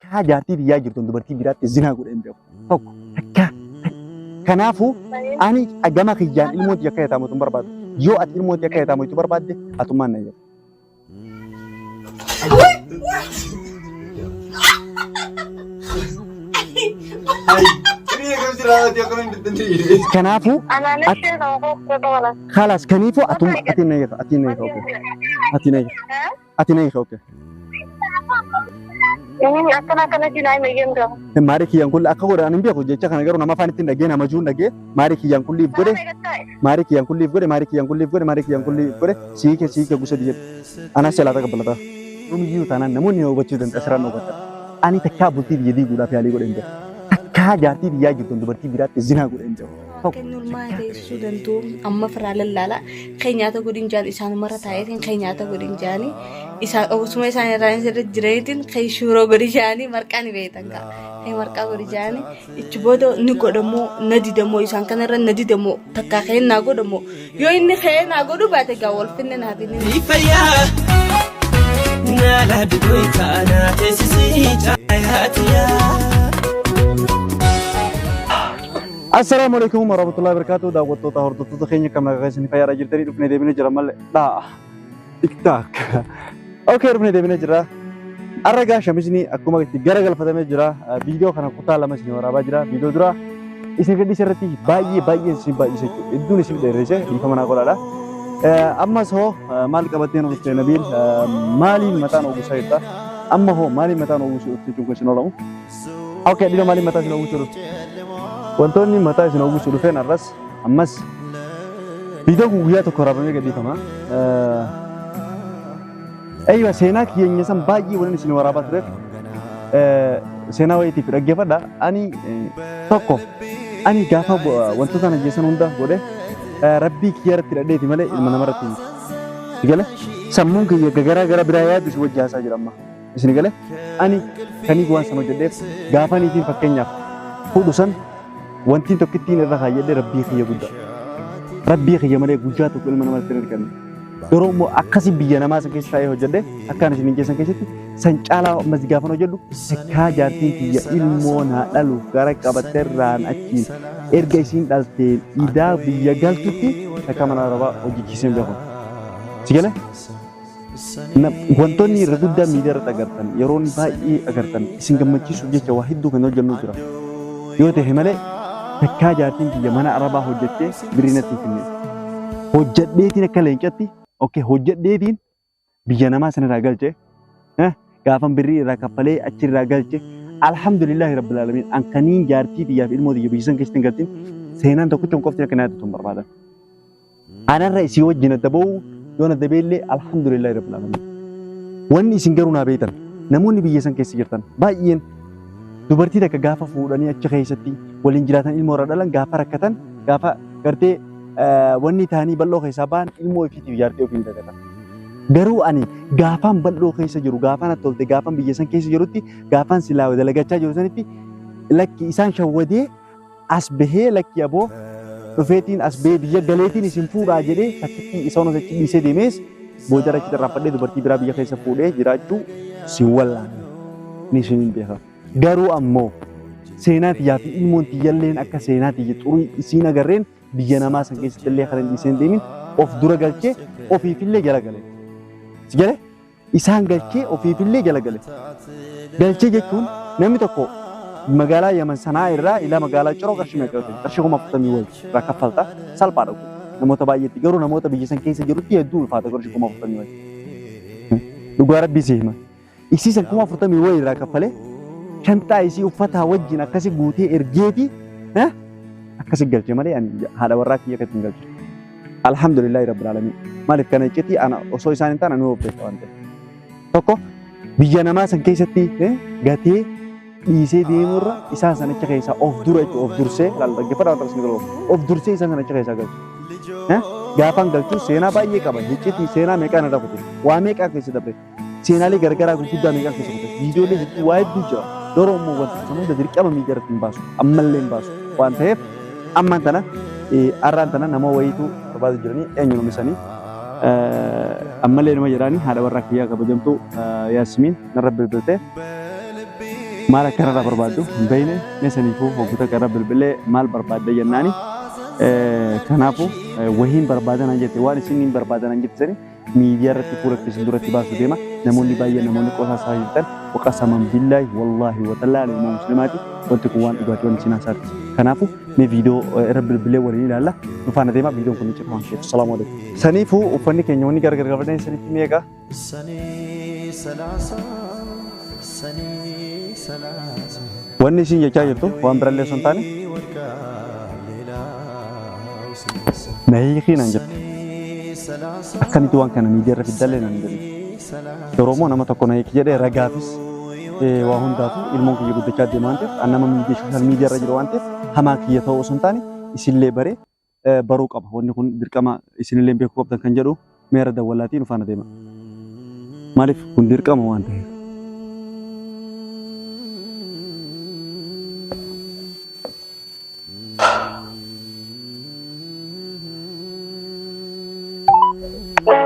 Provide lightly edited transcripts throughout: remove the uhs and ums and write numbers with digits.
Takkaa jaartii biyyaa jirtu dubartii biraatti zinaa godhee hin beeku. Tokko takkaa. Kanaafuu ani gama kiyyaan ilmooti akka yataamutu hin barbaadu. Yoo ati ilmooti akka yataamutu barbaadde atummaan na jedha. Kanaafuu kalaas kaniifuu atumma ati na jedha ati na jedha okay. Ati na jedha. Ati na hiika okay. Akkana akkanatti naa hima iyyeen gahu. Maarii kiyyaan kulli akka godhan hin beeku jecha kana garuu nama afaan ittiin dhagee nama juun dhagee maarii kiyyaan kulliif godhe maarii kiyyaan kulliif godhe maarii kiyyaan kulliif godhe maarii kiyyaan kulliif godhe siike siike gusa jedhe anas jalaa taqabbalataa. Yoomiyyuu taanaan namoonni na hubachuu danda'a siraan na hubatan. Ani takkaa bultii biyya diiguudhaaf yaalii godhe hin beeku. Takkaa jaartii biyyaa jirtu dubartii biraatti zinaa godhe hin beeku. Akka inni ulmaa teessuu danda'u amma firaa lallaala kan nyaata godhin jaan isaanumarra taa'eetiin kan nyaata godhin jaanii isaan osuma isaan irraa irra jiraniitiin kan shuuroo godhi jaanii marqaa ni beektan kaa kan marqaa godhi jaanii ichi booda ni godhamoo na didamoo isaan kanarra na didamoo takkaa ka'ee naa godhamoo yoo inni ka'ee naa godhu baate gaa wal finne naa finne. Fayyaa Nala dugoita na teessisi caayaatiyaa. Assalaamu alaikum warahmatullahi wabarakatuh. Daawwattoota hordoftoota keenya kam nagaa isin fayyaadha jirtanii dhufnee deebinee jira malee dhaa. TikTok. Okay, dhufnee deebinee jira. Har'a gaa shamisni akkuma itti garagalfatamee jira. Viidiyoo kana kutaa lama isin waraabaa jira. Viidiyoo dura isin gadhiise irratti baay'ee baay'ee isin baay'ise jechuudha. Hedduun isin dheeresse dhiifama naa godhaadha. Ammas hoo maal qabattee nu dhufte Nabiil? Maaliin mataan ogusaa jirta? Amma hoo maaliin mataan ogusuu dhufte jechuun kun isin oolamu? Okay, dhiroo maaliin mataa isin uwwisuu dhufe? Wantoonni mataa isin uwwisuu dhufeen har'as ammas viidiyoon kun guyyaa tokko waraabamee gadhiifama. Eeywa seenaa kiyyeenya san baay'ee waliin isin waraabaa tureef seenaa wayiitiif dhaggeeffadha. Ani tokko ani gaafa wantoota na jeessan hunda godhe rabbii kiyya irratti hidhadheeti malee ilma namarratti miti. Gale sammuun kiyya gagaraa gara biraa yaadu si wajji haasaa jira amma. Isin gale ani kanii waan san hojjedheef gaafa niitiin fakkeenyaaf fuudhu san wantiin tokkittiin irra kaayyadhe rabbii kiyya guddaa. Rabbii kiyya malee guyyaa tokko ilma namaatti hin hirkanne. Yeroo immoo akkasi biyya namaa san keessa taa'ee hojjedhe akkaan isin hin keessan keessatti san caalaa ammas gaafan hojjedhu takkaa jaartiin kiyya ilmoo naa dhaluuf gara qabatterraan achiin erga isiin dhalteen idaa biyya galtutti takkaa mana arabaa hojjechiiseen beeku. Si gale? Wantoonni irra guddaa miidiyaa irratti agartan yeroo inni baay'ee agartan isin gammachiisuuf jecha waa hedduu kan hojjennu jira. Yoo ta'e malee takkaa jaartiin kiyya mana arabaa hojjettee birrii natti hin finne. Hojjedheetiin akka leencatti okay hojjedheetiin biyya namaa sanirraa galche gaafan birrii irraa kaffalee achirraa galche alhamdulillahi rabbil alamin an kaniin jaartii tiyyaaf ilmoo tiyya biyya san keessatti hin galchin seenaan tokkicha qofti akka na yaadatu hin barbaadan. Anarra isii wajjin adda ba'uu yoon adda ba'ellee alhamdulillahi rabbil alamin. Wanni isin garuu naa beektan namoonni biyya san keessa jirtan baay'een dubartii takka gaafa fuudhanii achi keessatti waliin jiraatan ilmoo irra dhalan gaafa rakkatan gaafa gartee wanni ta'anii bal'oo keessaa ba'an ilmoo ofiitiif jaartii ofii ni dagatan. Garuu ani gaafaan bal'oo keessa jiru gaafaan natti tolte gaafaan biyya san keessa jirutti gaafaan silaa dalagachaa jiru sanitti lakki isaan shawwadee as bahee lakki aboo dhufeetiin as bahee biyya galeetiin isin fuudhaa jedhee takkittii isa onos achi dhiisee deemees booda achi xirraafadhee dubartii biraa biyya keessa fuudhee jiraachuu sin wallaane ni isiniin beeka. Garuu ammoo seenaa tiyyaa fi ilmoon tiyyalleen akka seenaa tiyya xurii isiin agarreen biyya namaa san keessatti illee kan hin dhiisee hin deemin of dura galchee ofiifillee jala gale. Si galee? Isaan galchee ofiifillee jala gale. Galchee jechuun namni tokko magaalaa Yaman Sanaa irraa ilaa magaalaa Ciroo qarshii meeqa yoo ta'e qarshii 40,000 wayi irraa kaffalta salphaadha kun namoota baay'eetti garuu namoota biyya san keessa jirutti hedduu ulfaata qarshii 40,000 wayi. Dhugaa rabbii si hima. Isii san 40,000 wayi irraa kaffalee shanxaa isii uffataa wajjin akkasi guutee ergeeti akkasi galche malee ani haadha warraa kiyya akkatti hin galche. Alhamdulillahi rabbil alamin. Maaliif kana iccitii ana osoo isaan hin taane ani of beeka waan ta'eef. Tokko biyya namaa san keessatti gatee dhiisee deemurra isaan san achi keessaa of dura jechuudha of dursee laal dhaggeeffadhaa wanta isin galu of dursee isaan san achi keessaa galchu. Gaafaan galchuu seenaa baay'ee qaba iccitii seenaa meeqaan irra kute waa meeqaa keessa dabre seenaalee garagaraa gurguddaa meeqaa keessa kute viidiyoolee hedduu waa hedduu jira. Yeroo immoo wanta sana hunda dirqama miidiyaa irratti hin baasu ammallee hin baasu waan ta'eef ammaan tana arraan tana nama wayiitu barbaadu jiranii eenyu namni sanii ammallee nama jedhaanii haadha warraa kiyyaa kabajamtuu Yaasmiin narra bilbilte Maal akka irraa barbaaddu hin beekne. Mee saniifuu hogguta gara bilbilee maal barbaadda jennaani. Kanaafuu wahiin barbaadan jette, waan isin hin barbaadan jette sani miidiyaa irratti fuula keessan duratti baasuu deema. Namoonni baay'een, namoonni qoosaa isaa jirtan, waqasaman billaahi wallaahi watallaa ilma muslimaati, wanti kun waan dhugaatii waan isin haasaati. Kanaafuu mee viidiyoo irra bilbilee waliin ilaalla. Nu faana deema, viidiyoon kun ni cita waan ta'eef. Salaamu alaikum. Saniifuu uffanni keenya wanni gargar gafadhan sanitti meeqa? Wanni isin jechaa jirtu waan birallee osoo hin taane na hiikii naan jette. Akkamitti waan kana miidiyaa irra fiddallee naan jedhe. Yeroo immoo nama tokko na hiiki jedhee ragaafis waa hundaafuu ilmoon kiyya guddachaa deema waan ta'eef, an nama miidiyaa sooshaal miidiyaa irra jiru waan ta'eef, hamaa kiyya ta'uu osoo hin taane isinillee baree baruu qaba. Wanni kun dirqama isinillee beekuu qabdan kan jedhu meera dawwalaatiin nu faana deema. Maaliif kun dirqama waan ta'eef.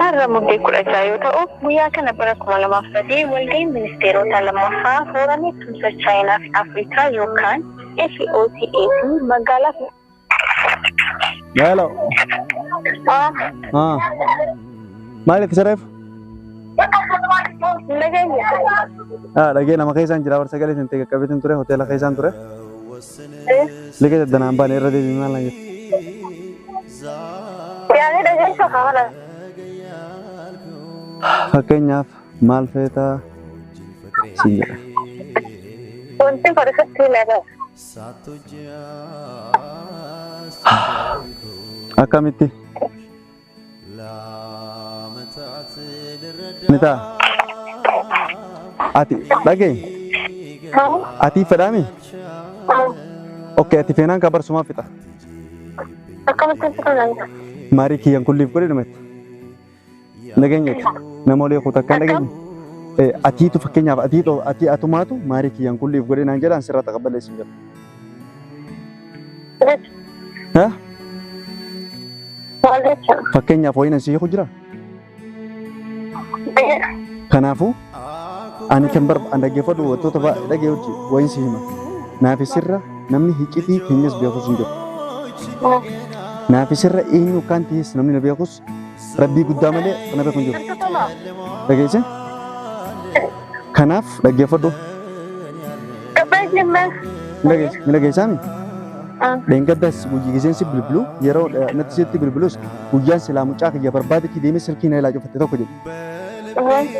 Har'a Muddee 16 yoo ta'u, guyyaa kana bara 2003 walga'iin ministeerota lammaffaa Fooramii Tumsa Chaayinaa fi Afrikaa yookaan FOCAC magaalaa Hello. Ah. Maaliif isa reefu? Nageenya. Ah, dhagee nama keessaan jira, bar sagalee sin ta'e qaqqabeetiin ture, hoteela keessaan ture. Liqee daddanaan baane irra deebii maal naan jette? Yaani dhageessa kana. Fakkeenyaaf maal feetaa siin jedha. Wanti fadhisatti laga. Akkamitti? Ni ta'a. Ati dhagee ati fedhaami? Okay, ati feenaan ka barsumaa fixa. Akkamitti si kana? Maarii kiyyan kulliif godhe dhumette. Dhageenyeeti. Nama olii kutaa kan dhageenye. Atiitu fakkeenyaaf atiitu ati atumaatu maarii kiyyan kulliif godhe naan jedhaan sirraa taqabbalee siin jedha. Ha? Maal jechuudha? Fakkeenyaaf wayiin asii hiiku jira. Kanaafuu ani kan barbaadu dhaggeeffadhu, wantoota baay'ee dhagee hojii wayiin si hima. Naafi sirra namni hiccitii keenyas beekus hin jiru. Naafi sirra eenyu akkaan ta'es namni na beekus rabbii guddaa malee na beeku hin jiru. Dhageesse? Kanaaf dhaggeeffadhu. Ni dhageessaami? Dheengaddas guyyi giseen si bilbilu, yeroo natti sitti bilbilus, guyyaan silaa mucaa kiyya barbaadetti deemee silkii na ilaa cufatte tokko jedhu.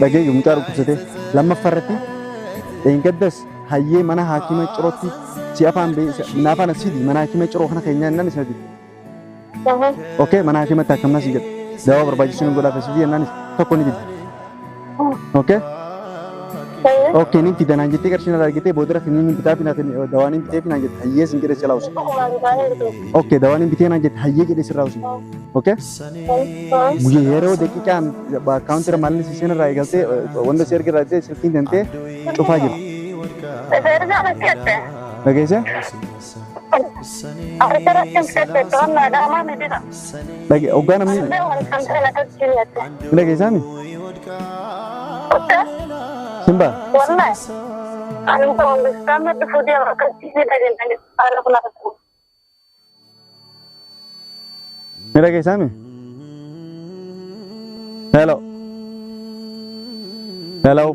Dhageeyyu mucaa dhukkubsatee lammaffaa irratti dheengaddas hayyee mana haakima cirootti si afaan na afaan asiidhi mana haakima ciroo kana keenyaa innaan isin dide. Okay, mana haakimatti akkamnaa si jedha. Dawaa barbaachisu ni godhaaf asii jennaanis tokko ni dide. Okay? Okay, ni fida naan jettee qarshii narraa argitee boodara kiniin hin bitaa fi dawaan hin bitee fi naan jette, hayyee sin jedhe sila usi. Okay, dawaan hin bitee naan jette, hayyee jedhe sirraa usi. Okay? Guyyaa yeroo daqiiqaan akkaawuntii maalli si seenarraa eegaltee wanta si erga irraa silkiin tantee cufaa jira. Dhageessee? Dhage hoggaa namni ni dhageessaami? Simba. Ni dhageessaami? Hello. Hello.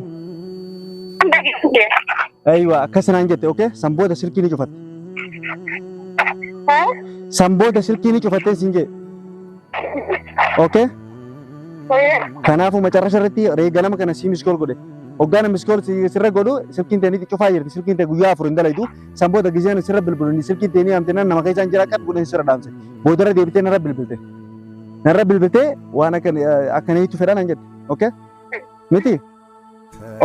Aywa, akkas naan jette, okay? San booda silkii ni cufatte. San booda silkii ni cufattee siin jedhe. Okay? Kanaafuu macarrasha irratti ree ganama kana sii miskool godhe. Hoggaan miskool sirra godhu silkiin ta'e ni cufaa jirti. Silkiin ta'e guyyaa 4 hin dalaytu. San booda gizeen sirra bilbilu silkiin ta'e ni amte nama keessaan jira qad godheen sirra dhaamse. Boodarra deebitee narra bilbilte. Narra bilbiltee waan akka akkaniitu fedhan naan jette. Okay? Miti?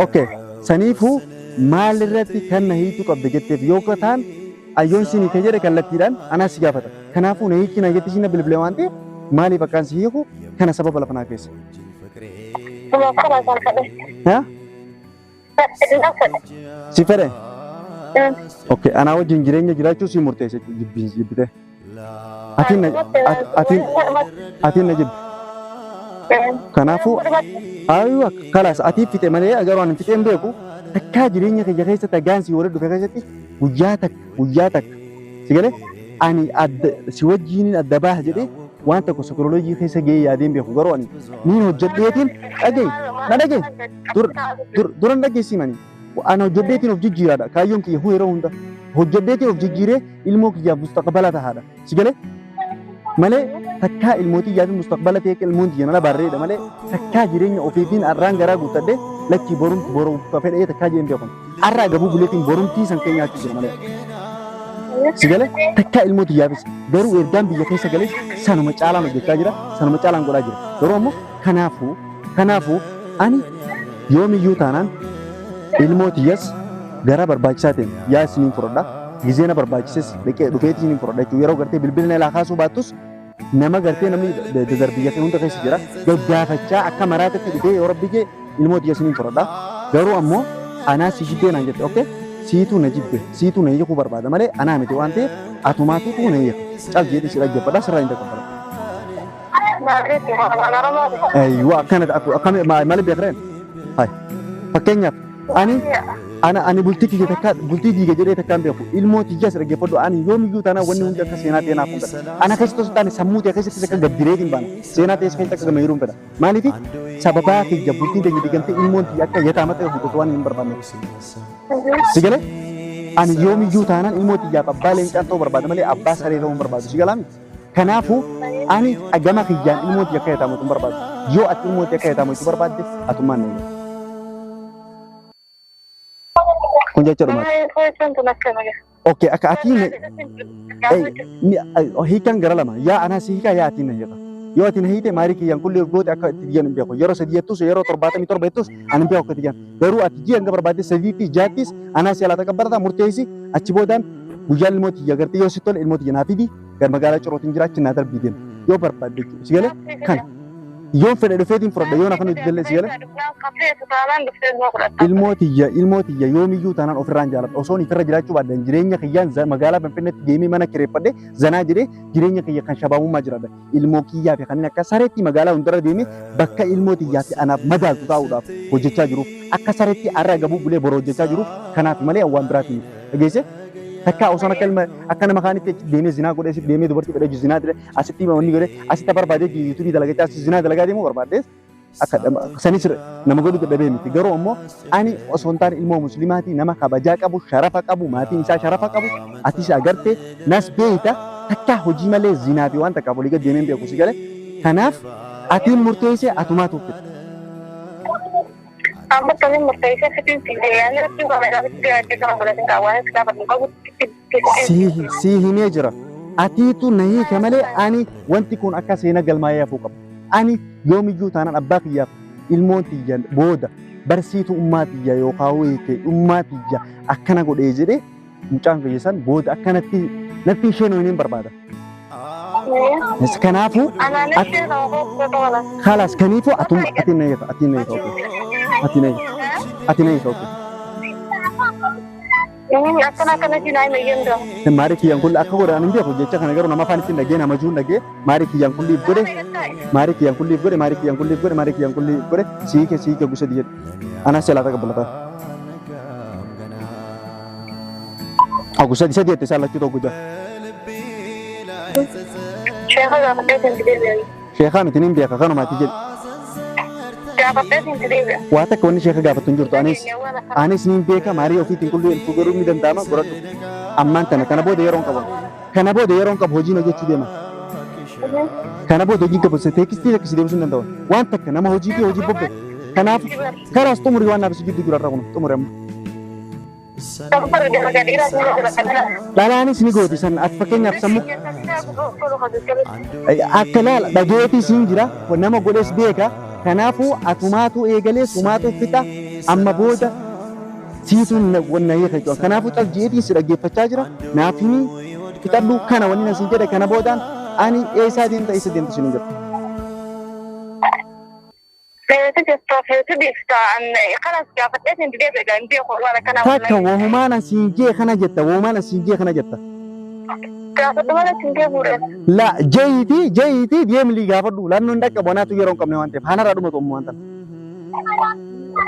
Okay. Saniifuu maal irratti kan na hiituu qabda jetteef yoo ta'an ayyoon siin hiike jedhe kallattiidhaan anaas si gaafata. Kanaafuu na hiikii na jetti siin bilbile waan ta'eef maaliif akkaan si hiiku kana sababa lafa naa keessa. Ha? Si fedhe? Okay, anaa wajjin jireenya jiraachuu si murteesse jibbi jibbite. Atiin na atiin atiin na jibbe. Kanaafuu Aywa kalaas ati fixe malee garuu ani fixee hin beeku. Takkaa jireenya kiyya keessatti hagaan si waliin dhufe keessatti guyyaa takka guyyaa takka si galee ani adda si wajjiin adda baha jedhee waan tokko sekooloojii keessa gahee yaadee hin beeku garuu ani niin hojjedheetiin dhagaye na dhagaye dur dur duran dhageessii mani ana hojjedheetiin of jijjiiraadha kaayyoon kiyya yeroo hunda hojjedheetiin of jijjiiree ilmoo kiyyaaf mustaqbala tahaadha si galee malee takkaa ilmoo tiyyaa fi mustaqbala ta'e ilmoon tiyya nala barreedha malee takkaa jireenya ofiitiin arraan garaa guuttadhe lakkii borumti boru fedhee takkaa jeen beekan arraa gabuu buleetiin borumtii san keenya nyaachuu jira malee. Si galee takkaa ilmoo tiyyaafis garuu ergaan biyya keessa galees sanuma caalaan hojjechaa jira sanuma caalaan godhaa jira garuu ammoo kanaafuu kanaafuu ani yoomiyyuu taanaan ilmoo tiyyas gara barbaachisaa ta'een yaa isiniin fudhadha gizee na barbaachises dhaqee dhufeetii isiniin fudhadha jechuudha yeroo gartee bilbila na ilaa kaasuu baattus nama gartee namni dadarbiyya hunda keessa jira gaggaafachaa akka maraatatti dhufee yoo rabbi jee ilmoo tiyya isiniin fudhadha garuu ammoo anaa si jibbee naan jette okay siituu na jibbe siituu na hiikuu barbaada malee anaa miti waan ta'eef atumaatutu na hiika cal jedhee si dhaggeeffadha sirraa hin taqabbala. Aywa akkana akkami maali beekreen hay fakkeenyaaf ani ana ani bultii kiyya takka bultii diiga jedhee takkaan beeku ilmoo tiyyas dhaggeeffadhu ani yoomiyyuu taanaan wanni hundi akka seenaa ta'e naaf hin fedha ana keessatti osoo taane sammuu ta'e keessattis akka gaddireetiin baana seenaa ta'e keessatti akka gama hin fedha maaliif sababaa kiyya bultiin teenya diigamtee ilmoon tiyya akka yataama ta'e guddatu waan hin barbaanne si galee ani yoomiyyuu taanaan ilmoo tiyyaaf abbaa leencaan ta'uu barbaada malee abbaa saree ta'uu hin barbaadu si galaa miti kanaafuu ani gama kiyyaan ilmoo tiyya akka yataamatu hin barbaadu yoo ati ilmoo tiyya akka yataamatu barbaadde atummaan na eega. Kun jecha dhumaati. Okay, akka ati hiikan gara lama yaa anaa si hiikaa yaa ati na hiika. Yoo ati na hiite maarii kiyyaan kulli of goote akka itti biyyan hin beeku. Yeroo sadii jettus yeroo 77 jettus ani hin beeku akka itti biyyan. Garuu ati ji'a hanga barbaadde sadiitti jaattis anaa si alaa taqabbalata murteessi achi boodaan guyyaa ilmoo tiyya gartee yoo si tole ilmoo tiyya naa fidi gara magaalaa Cirootiin jira achi naa darbii deema. Yoo barbaadde jechuudha. Si galee kana. Yoon fedhe dhufeetiin fudhadha yoon akkan itti dallee si galee. Ilmoo tiyya ilmoo tiyya yoomiyyuu taanaan ofirraan jaaladha. Osoon ifirra jiraachuu baadhan jireenya kiyyaan magaalaa Finfinneetti deemee mana kireeffadhe zanaa jedhee jireenya kiyya kan shabaabummaa jiraadha. Ilmoo kiyyaa fi kanneen akka sareetti magaalaa hundarra deemee bakka ilmoo tiyyaa fi anaaf madaaltu taa'uudhaaf hojjechaa jiruuf akka sareetti har'a gabuu bulee boru hojjechaa jiruuf kanaaf malee waan biraatiin miti. Dhageesse? Takkaa osoon akka ilma akka nama kaanitti achi deemee zinaa godhee asitti deemee dubartii fedhee zinaa dire asitti wanni godhee asitti barbaadee yuutuubii dalagachaa asitti zinaa dalagaa deemuu barbaaddees akka sanis nama godhu dadhabee miti. Garuu ammoo ani osoo hin taane ilmoo muslimaatii nama kabajaa qabu sharafa qabu maatiin isaa sharafa qabu atis agarte nas beeyta takkaa hojii malee zinaa fi waan takkaaf olii gad deemee hin beeku si galee. Kanaaf atiin murteessee atumaatu fida. Amma akkamiin murteessee fitiin si deebi'anii irratti kaameeraatti dhiyaachee kan godhatin qaawwaan itti gaafatu qabu. Si himee jira. Atiitu na hiika malee ani wanti kun akka seena galmaa'ee hafuu qaba. Ani yoomiyyuu taanaan abbaa kiyyaaf ilmoon tiyya booda barsiitu ummaa tiyya yookaan hiike ummaa tiyya akkana godhee jedhee mucaan kiyya san booda akkanatti natti isheen hin barbaada. Kanaafuu Khalas kaniifuu atum ati na hiika ati na hiika okay ati na hiika ati na hiika okay. Akkana akkanatti naa hima iyyuu hin Maarii kiyyaan kulli akka godhan hin beeku jecha kana garuu nama afaan ittiin dhagee nama jiruun dhagee maarii kiyyaan kulliif godhe maarii kiyyaan kulliif godhe maarii kiyyaan kulliif godhe maarii kiyyaan kulliif godhe siike siike gusa jedhe anas jalaa taqabbalataa. Agu sadi sadi jette isaan lachuu tokko jira. Sheeka gaafadhee siin deebi'a. Sheekaa miti nin beeka kanumaati jedhe. Gaafadhee siin deebi'a. Waa takka wanni sheeka gaafattu hin jirtu anis anis nin beeka maarii ofiitiin kulli ilfuu godhuu ni danda'ama godhadhu. Ammaan tana kana booda yeroon qabu. Kana booda yeroon qabu hojiin hojjechuu deema. Kana booda hojii qabu teekistii takka si deebisuu hin danda'u. Waan takka nama hojii fi hojii bobbe. Kanaaf karaas xumurii waan naaf si gidduu jiru irra kun xumuri amma. Dhalaanis ni gooti san ati fakkeenyaaf sammuu akka laala dhageetii siin jira nama godhes beeka. Kanaafuu atumaatu eegalee sumaatu fixa amma booda siitu na hiika jechuudha. Kanaafuu cal jeetiin si dhaggeeffachaa jira. Naaf himi fixadhu kana wanni na siin jedhe kana boodaan ani eessaa deemta eessa deemta siin jedhu. Takka wahumaan asiin jee kana jetta wahumaan asiin jee kana jetta. La jeeyitii jeeyitii deemlii gaafadhu lannoon dhaqqabu anaatu yeroo hin qabne waan ta'eef hanarraa dhumatu ammoo waan ta'eef.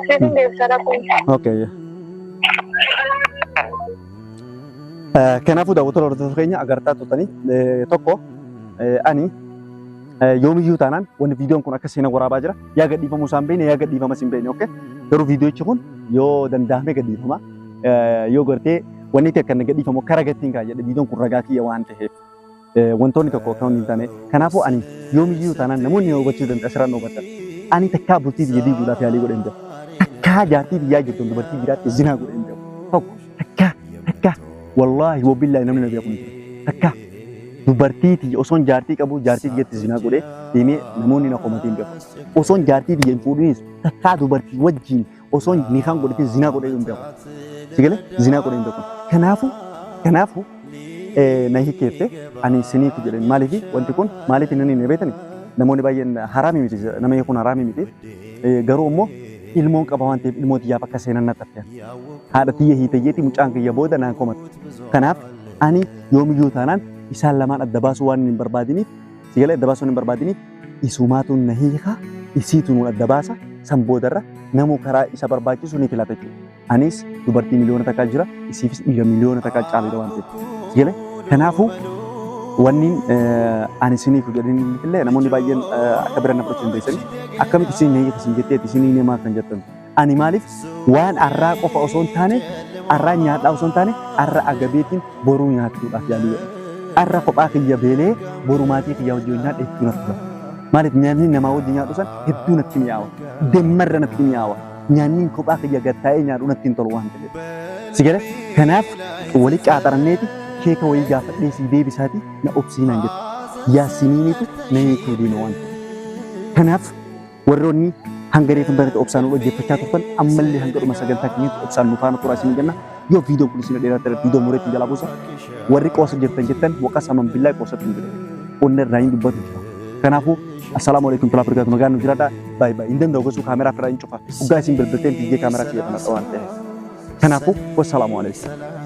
Siifin deebisa rakkoo. Okay. Kanaafuu daawwattoota hordoftoota keenya agartaa turtanii tokko ani yoomiyyuu taanaan wanni viidiyoon kun akka seenaa waraabaa jira. Yaa gadhiifamuu isaan beekne yaa gadhiifamas hin beekne okay. Garuu viidiyochi kun yoo danda'ame gadhiifama. Yoo gartee wanni itti akka gadhiifamu akka ragattiin kaa jedhe viidiyoon kun ragaa kiyya waan ta'eef. Wantoonni tokko akka hin taane kanaafuu ani yoomiyyuu taanaan namoonni hubachuu danda'a asirraan hubatan. Ani takkaa bultii biyya diiguudhaaf yaalii godheen jira. Takkaa jaartii biyyaa jirtu dubartii biraatti zinaa godheen jira. Tokko takkaa takkaa wallaahi wabillaahi namni na beeku hin jiru. Takkaa dubartii tiyya osoon jaartii qabu jaartii tiyyatti zinaa godhee deemee namoonni na komatee hin beeku. Osoon jaartii tiyya hin fuudhinis takkaa dubartii wajjin osoon nikaan godhatee zinaa godhee hin beeku. Sigalee zinaa godhee hin beeku. Kanaafuu kanaafuu na hiikeette ani siniiku jedheen maaliif wanti kun maaliif inni hin beektani namoonni baay'een haraamii miti nama hiikuun haraamii miti garuu immoo ilmoon qaba waan ta'eef ilmoo tiyyaaf akka seenan natti hafte. Haadha tiyya hiitayyeeti mucaan kiyya booda naan komatu. Kanaaf ani yoomiyyuu taanaan isaan lamaan adda baasuu waan hin barbaadiniif sigalee adda baasuu hin barbaadiniif isumaatu na hiika isiitu nuun adda baasa san boodarra namuu karaa isa barbaachisu ni filata jechuudha. Anis dubartii miliyoona takkaa jira isiifis dhiira miliyoona takkaa caaludha waan ta'eef. Sigalee kanaafuu wanni ani isiniif jedhin illee namoonni baay'een akka bira na fudhachuu hin beeksani. Akkamitti isin na hiika isin jetteeti isin himaa kan jettan. Ani maaliif waan arraa qofa osoo hin taane arraa nyaadhaa osoo hin taane arra agabeetiin boruu nyaachuudhaaf yaalii godha. Arra kophaa kiyya beelee boru maatii kiyya wajjin nyaadhe hedduu natti tola. Maaliif nyaanni namaa wajjin nyaadhu san hedduu natti mi'aawa. Demmarra natti mi'aawa. Nyaanni kophaa kiyya gad taa'ee nyaadhu natti hin tolu waan ta'eef. Si galee kanaaf wali qaaxaranneeti sheeka wayii gaafadhee sii deebisaati na obsii naan jette. Yaa siniinitu na hiikuu deema waan ta'eef. Kanaaf warroonni hanga reefu barate obsaan nu dhaggeeffachaa turtan ammallee hanga dhuma sagantaa keenyatti obsaan nu faana turaa isin jenna. Yoo viidiyoon kun isin dheeraa ta'e viidiyoo mureetti jalaa buusa. Warri qoosa jirtan jettan waqa saman billaa qoosatti hin jiru. Onni irraa hin dubbatu jira. Kanaafuu assalaamu alaikum warahmatullahi wabarakatuh nagaan nu jiraadhaa. Baay baay hin danda'u gosuu kaameraa firaa hin cufa. Dhugaa isin bilbilteen fiigee kaameraa kiyya kana waan ta'eef. Kanaafuu wassalaamu alaikum.